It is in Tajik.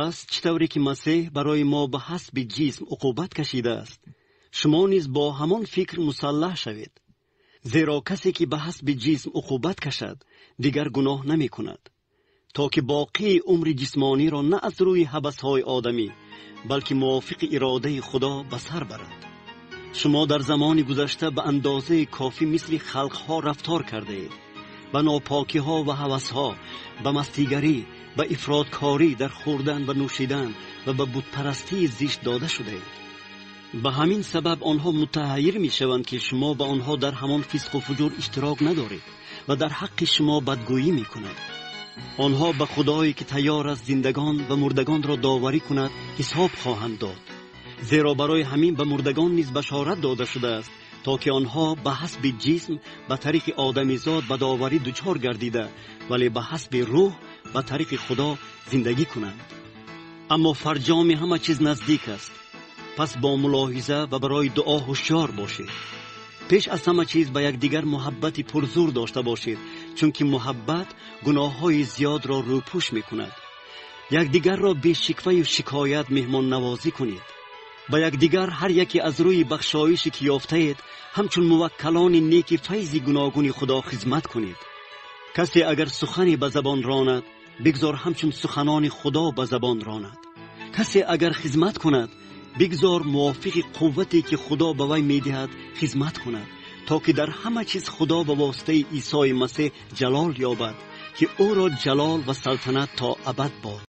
Пас чӣ тавре ки Масеҳ барои мо ба ҳасби ҷисм уқубат кашидааст, шумо низ бо ҳамон фикр мусаллаҳ шавед. Зеро касе ки ба ҳасби ҷисм уқубат кашад, дигар гуноҳ намекунад, то ки боқии умри ҷисмониро на аз рӯи ҳавасҳои одамӣ, балки мувофиқи иродаи Худо ба сар барад. Шумо дар замони гузашта ба андозаи кофӣ мисли халқҳо рафтор кардаед, ба нопокиҳо ва ҳавасҳо, ба мастигарӣ, ба ифроткорӣ дар хӯрдан ва нӯшидан ва ба бутпарастии зишт дода шудаед. Ба ҳамин сабаб онҳо мутаҳаййир мешаванд, ки шумо ба онҳо дар ҳамон фисқу фуҷур иштирок надоред ва дар ҳаққи шумо бадгӯӣ мекунанд. Онҳо ба Худое ки тайёр аст зиндагон ва мурдагонро доварӣ кунад, ҳисоб хоҳанд дод. Зеро барои ҳамин ба мурдагон низ башорат дода шудааст, то ки онҳо ба ҳасби ҷисм ба тариқи одамизод ба доварӣ дучор гардида, вале ба ҳасби рӯҳ ба тариқи Худо зиндагӣ кунанд. Аммо фарҷоми ҳама чиз наздик аст. Пас бо мулоҳиза ва барои дуо ҳушёр бошед. Пеш аз ҳама чиз ба якдигар муҳаббати пурзур дошта бошед, чунки муҳаббат гуноҳҳои зиёдро рӯпӯш мекунад. Якдигарро бешикваю шикоят меҳмоннавозӣ кунед. Ба якдигар ҳар яке аз рӯи бахшоише ки ёфтаед, ҳамчун муваккалони неки файзи гуногуни Худо хизмат кунед. Касе агар сухане ба забон ронад, бигзор ҳамчун суханони Худо ба забон ронад. Касе агар хизмат кунад, бигзор мувофиқи қуввате ки Худо ба вай медиҳад хизмат кунад, то ки дар ҳама чиз Худо ба воситаи Исои Масеҳ ҷалол ёбад, ки ӯро ҷалол ва салтанат то абад бод.